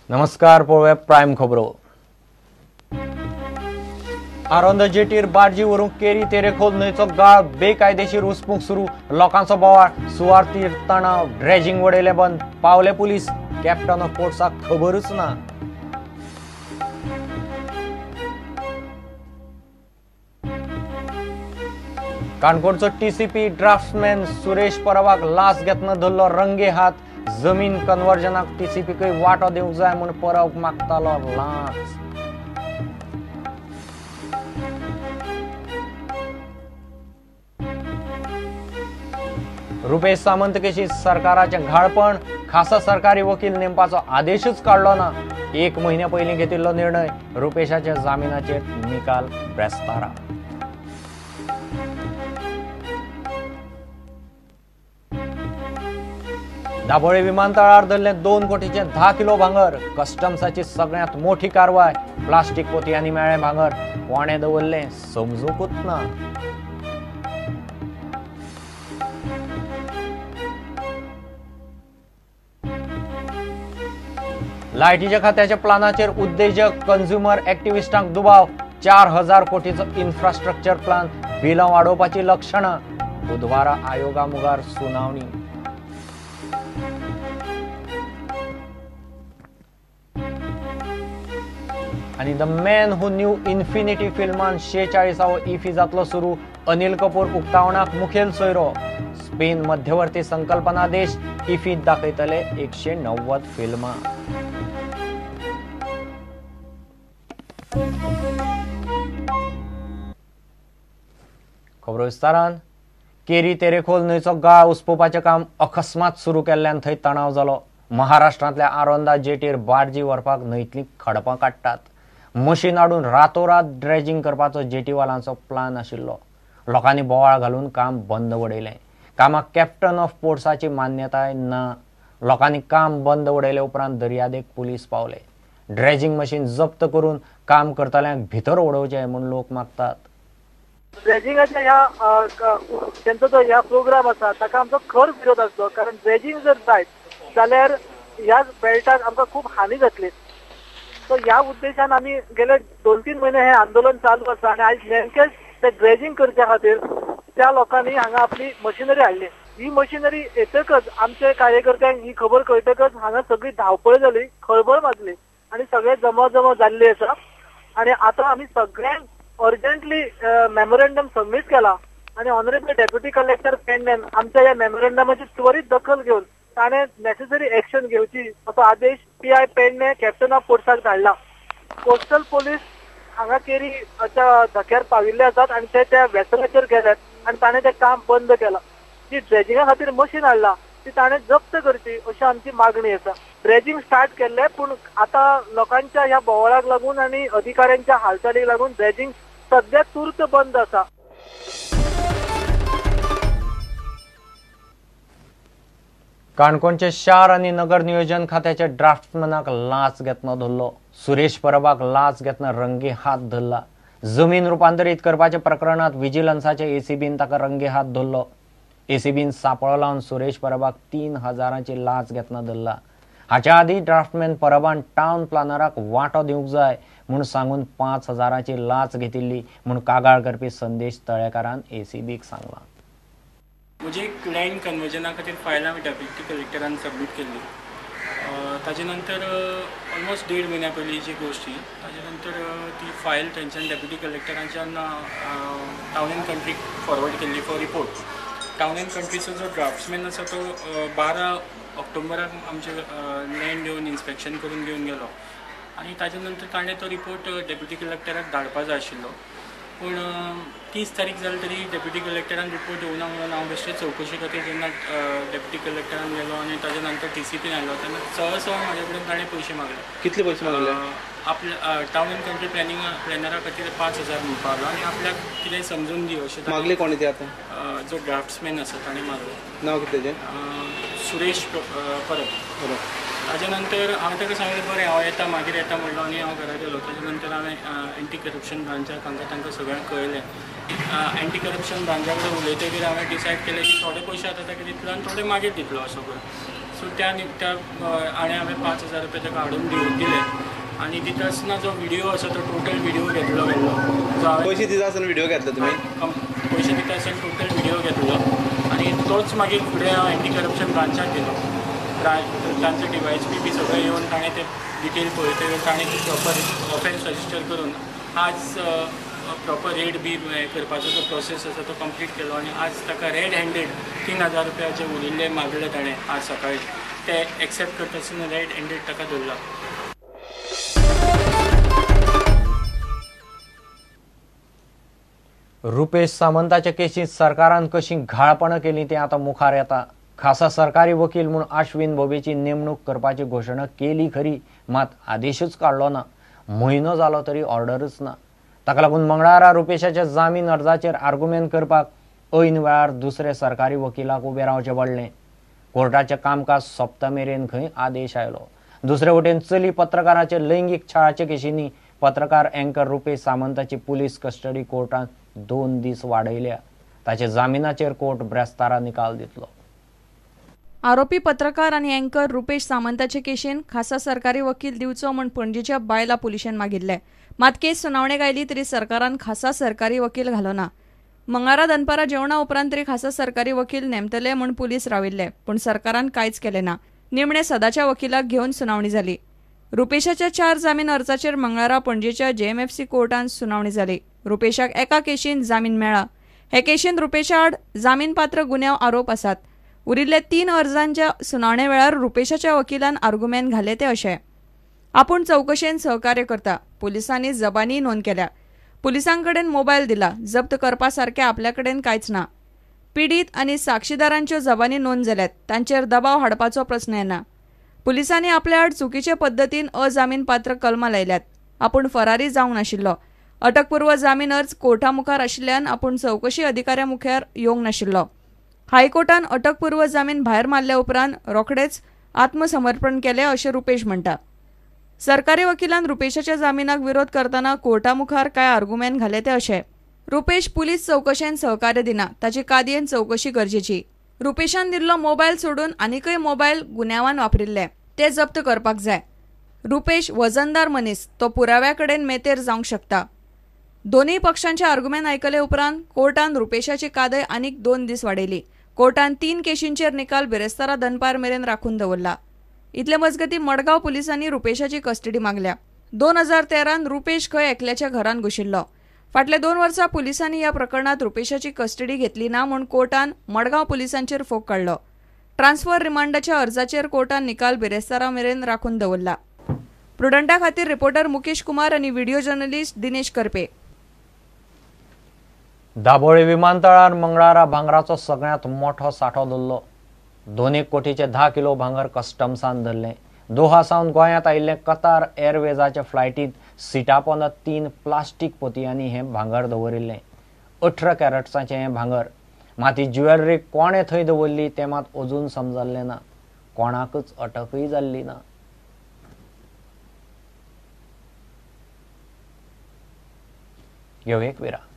नमस्कार, पळोवया प्रायम खबरो। आरोंदा जेटीर बार्जी व्हरूंक केरी तेरेखोल न्हंयचो गाळ बेकायदेशीर उसपूंक सुरू, लोकांचो बोवाळ, सुवार्थी तणाव, ड्रेजिंग वडयलें बंद, पावले पुलीस, कॅप्टन ऑफ पोर्ट्साक खबरूच ना। काणकोणचो टीसीपी ड्राफ्ट्समॅन सुरेश परबाक लाच घेतना धरलो रंगे हात, जमीन कन्वर्जनाक टीसीपीकय वांटो दिवंक जाय म्हूण परब मागतालो लाच। रुपेश सामंत केशी सरकाराचें घाळपण, खासा सरकारी वकील नेमपाचो आदेशूच काडलो ना, एक म्हयन्या पयलीं घेतिल्लो निर्णय, रुपेशाच्या जामिनाचेर निकाल ब्रेस्तारा। दाबोळे विमानतळार धरलें 2 कोटीचें 10 किलो भांगर, कस्टम्साची सगळ्यांत मोठी कारवाय, प्लास्टीक पोतयांनी मेळ्ळें भांगर, कोणें दवरलें समजूंकूच ना। लायटीच्या खात्याच्या प्लानाचेर उद्देजक कंझ्युमर एक्टिविस्टांक दुबाव, 4000 कोटीचो इन्फ्रास्ट्रक्चर प्लान, बिलां वाडोवपाची लक्षणां, बुधवारा आयोगा मुखार सुनावणी। आनी the man who knew infinity फिल्मान 46वो IFFI जातलो सुरू, अनिल कपूर उक्तावणाक मुखेल सोयरो, स्पेन मध्यवर्ती संकल्पना देश इफींत दाखयतले 190 फिल्मां। खबरो विस्तारान। केरी तेरेखोल न्हंयचो गाळ उसपुपाचें काम अकस्मात सुरू केल्ल्यान थंय तणाव जालो। महाराष्ट्रांतल्या आरोंदा जेटीर बार्जी व्हरपाक न्हंयतलीं खडपां काडटात, मशीन हाडून रातोरात ड्रेजिंग करपाचो जेटीवालांचो प्लान आशिल्लो। लोकांनी बोवाळ घालून काम बंद उडयलें। कामाक कॅप्टन ऑफ पोर्ट्साची मान्यताय ना। लोकांनी काम बंद उडयले उपरांत दर्यादेग पुलीस पावले। ड्रेजिंग मशीन जप्त करून काम करतल्यांक भितर उडोवचें म्हूण लोक मागतात। ड्रेजिंगाच्या ह्या तेंचो जो ह्या प्रोग्राम आसा ताका आमचो खर विरोध आसलो, कारण ड्रेजिंग जर जायत जाल्यार ह्या बेल्टाक आमकां खूब हानी जातली। सो ह्या उद्देशान आमी गेले 2-3 म्हयने हे आंदोलन चालू आसा आनी आयज नेमकेच ते ड्रेजिंग करच्या खातीर त्या लोकांनी हांगा आपली मशिनरी हाडली। ही मशिनरी येतकच आमचे कार्यकर्त्यांक ही खबर कळटकच हांगा सगळी धांवपळ जाली, खळबळ माजली आनी सगळे जमा जमा जाल्ली आसा। आनी आतां आमी सगळ्यांक अर्जंटली मेमोरेंडम सबमीट केला आनी ऑनरेबल डेप्युटी कलेक्टर पेडण्यान आमच्या ह्या मेमोरेंडमाची त्वरीत दखल घेवन ताणें नेसेसरी एक्शन घेवची असो आदेश PI Pedne captain of पोर्ट्साक धाडला। कोस्टल पोलीस हांगा केरीच्या धक्यार पाविल्ले आसात आनी ते त्या वेसलाचेर गेल्यात आनी ताणें तें काम बंद केलां। जी ड्रेजिंगा खातीर मशीन हाडला ती ताणें जप्त करची अशी आमची मागणी आसा। ड्रेजिंग स्टार्ट केल्लें पूण आतां लोकांच्या ह्या बोवाळाक लागून आनी अधिकाऱ्यांच्या हालचालीक लागून ड्रेजिंग सद्या तूर्त बंद आसा। काणकोणचे शार आनी नगर नियोजन खात्याच्या ड्राफ्ट्समॅनाक लाच घेतना धरलो। सुरेश परबाक लाच घेतना रंगे हात धरला। जमीन रुपांतरीत करपाच्या प्रकरणात विजिलन्साच्या एसीबीन ताका रंगे हात धरलो। एसीबीन सांपळो लावन सुरेश परबाक 3000ची लाच घेतना धरला। हाच्या आदीं ड्राफ्टमॅन परबान टावन प्लानराक वांटो दिवंक जाय म्हूण सांगून 5000ची लाच घेतिल्ली म्हूण कागाळ करपी संदेश तळेकारान एसीबीक सांगलां। म्हजी एक लँड कन्वर्जना खातीर फायल हांवें डेप्युटी कलेक्टरान सबमीट केल्ली। ताजे नंतर ऑलमोस्ट 1.5 म्हयन्या पयलींची गोश्ट ही। ताजे नंतर ती फायल थंयच्यान डेप्युटी कलेक्टरांच्यान टावन एंड कंट्रीक फॉरवर्ड केल्ली फॉर रिपोर्ट। टावन एंड कंट्रीचो जो ड्राफ्ट्समॅन आसा तो 12 ऑक्टोबराक आमचे लँड येवन इन्स्पेक्शन करून घेवन गेलो आनी ताजे नंतर ताणें तो रिपोर्ट डेप्युटी कलेक्टराक धाडपा जाय आशिल्लो, पूण 30 तारीख जाली तरी डेप्युटी कलेक्टरान रिपोर्ट येवना म्हणून हांव बेश्टे चवकशी खातीर जेन्ना डेप्युटी कलेक्टरान गेलो आनी ताजे नंतर TCPन आयलो तेन्ना सहज सहज म्हाजे कडेन ताणें पयशे मागले। कितले पयशे मागले? आपल्या टावन एंड कंट्री प्लॅनिंग प्लॅनरा खातीर 5000 म्हणपाक लागलो आनी आपल्याक कितें समजून दी अशें मागले। कोणें ते आतां? जो ड्राफ्ट्समॅन आसा ताणें मागले। नांव कितें तेजें? सुरेश परब। ताजे नंतर हांवें ताका सांगलें बरें हांव येता मागीर येता म्हणलो आनी हांव घरा गेलो। ताजे नंतर हांवें एंटी करप्शन ब्रांचाक हांकां तांकां सगळ्यांक कळयलें। एंटी करप्शन ब्रांचा कडेन उलयतकीर हांवें डिसायड केलें की थोडे पयशे आतां ताका दितलो आनी थोडे मागीर दितलो असो करून। सो त्या आनी हांवें 5,000 रुपया ताका हाडून दिले आनी दिता आसतना जो व्हिडियो आसा तो टोटल व्हिडियो घेतलो गेल्लो. जो हांवें पयशे दिता आसतना व्हिडियो घेतलो तुमी? पयशे दिता आसतना टोटल व्हिडियो घेतलो आनी तोच मागीर फुडें हांव एंटी करप्शन ब्रांचाक गेलो. तांचो DYSP बी सगळें येवन ताणें ते डिटेल पळयतकीर ताणें ती प्रॉपर ऑफेन्स रजिस्टर करून आज प्रॉपर रेड बी करपाचो जो प्रोसेस आसा तो कंप्लीट केलो आनी आज ताका रेड हँडेड 3,000 रुपया जे उरिल्ले मागले ताणें आज सकाळी ते एक्सेप्ट करता आसतना रेड हँडेड ताका धरला. रुपेश सामंताच्या केशींत सरकारान कशी घाळपणां केली तें आतां मुखार येता. खासा सरकारी वकील म्हूण आश्विन बोबेची नेमणूक करपाची घोशणा केली खरी, मात आदेशूच काडलो ना. म्हयनो जालो तरी ऑर्डरूच ना. ताका लागून मंगळारा रुपेशाच्या जामीन अर्जाचेर आर्गुमेंत करपाक ऐन वेळार दुसरे सरकारी वकिलाक उबें रावचें पडलें. कोर्टाचें कामकाज सोंपता मेरेन खंय आदेश आयलो. दुसरे वटेन चली पत्रकाराचे लैंगीक छळाचे केशींनी पत्रकार एंकर रुपेश सामंताची पुलीस कस्टडी कोर्टान 2 दीस वाडयल्या. ताचे जामिनाचेर कोर्ट ब्रेस्तारा निकाल दितलो. आरोपी पत्रकार आनी एंकर रुपेश सामंताचे केशीन खासा सरकारी वकील दिवचो म्हूण पणजीच्या बायला पुलिशेन मागिल्ले. मात केस सुनावणेक आयली तरी सरकारान खासा सरकारी वकील घालो ना. मंगळारा दनपारा जेवणा उपरांत तरी खासा सरकारी वकील नेमतले म्हूण पुलीस राविल्ले, पूण सरकारान कांयच केलें ना. निमणे सदाच्या वकिलाक घेवन सुनावणी जाली. रुपेशाच्या 4 जामीन अर्जाचेर मंगळारा पणजेच्या JMFC कोर्टान सुनावणी जाली. रुपेशाक एका केशीन जामीन मेळ्ळा. हे केशीन रुपेशा आड जामीनपात्र गुन्यांव आरोप आसात. उरिल्ले 3 अर्जांच्या सुनावणे वेळार रुपेशाच्या वकिलान आर्गुमेंत घाले ते अशे: आपूण चवकशेन सहकार्य करता, पुलिसांनी जबानी नोंद केल्या, पुलिसांकडेन मोबायल दिला, जप्त करपा सारकें आपल्या कडेन कांयच ना, पिडीत आनी साक्षीदारांच्यो जबानी नोंद जाल्यात, तांचेर दबाव हाडपाचो प्रस्न येना, पुलिसांनी आपल्या आड चुकीचे पद्दतीन अजामीनपात्र कलमां लायल्यात, आपूण फरारी जावंक नाशिल्लो, अटकपूर्व जामीन अर्ज कोर्टा मुखार आशिल्ल्यान आपूण चवकशी अधिकाऱ्या मुखार येवंक नाशिल्लो, हायकोर्टान अटकपूर्व जामीन भायर मारल्या उपरांत रोखडेच आत्मसमर्पण केलें अशें रुपेश म्हणटा. सरकारी वकिलान रुपेशाच्या जामिनाक विरोध करतना कोर्टा मुखार कांय आर्गुमेंत घाले ते अशे: रुपेश पुलीस चवकशेन सहकार्य दिना, ताची कादयेन चवकशी गरजेची, रुपेशान दिल्लो मोबायल सोडून आनीकय मोबायल गुन्यांवान वापरिल्ले, ते जप्त करपाक जाय, रुपेश वजनदार मनीस, तो पुराव्या कडेन मेतेर जावंक शकता. दोनूय पक्षांचे आर्गुमेंत आयकले उपरांत कोर्टान रुपेशाची कादय आनीक 2 दीस वाडयली. कोर्टान 3 केशींचेर निकाल बिरेस्तारा दनपार मेरेन राखून दवरला. इतले मजगती मडगांव पुलिसांनी रुपेशाची कस्टडी मागल्या. 2013 रुपेश खंय एकल्याच्या घरान घुशिल्लो. फाटल्या 2 वर्सां पुलिसांनी ह्या प्रकरणात रुपेशाची कस्टडी घेतली ना म्हूण कोर्टान मडगांव पुलिसांचेर फोग काडलो. ट्रान्सफर रिमांडाच्या अर्जाचेर कोर्टान निकाल बिरेस्तारा मेरेन राखून दवरला. प्रुडंटा खातीर रिपोर्टर मुकेश कुमार आनी व्हिडिओ जर्नलिस्ट दिनेश करपे. दाबोळी विमानतळार मंगळारा भांगराचो सगळ्यांत मोठो सांठो धरलो. 2 कोटीचे 10 किलो भांगर कस्टम्सान धरलें. दोहा सावन गोंयांत आयिल्ले कतार एअरवेजाच्या फ्लायटींत सिटापोंदा 3 प्लास्टीक पोतयांनी हें भांगर दवरिल्लें. 18 कॅरट्साचें हें भांगर. मात ही ज्युएलरी कोणें थंय दवरली तें मात अजून समजल्लें ना. कोणाकच अटकूय जाल्ली ना. घेवया एक विराम.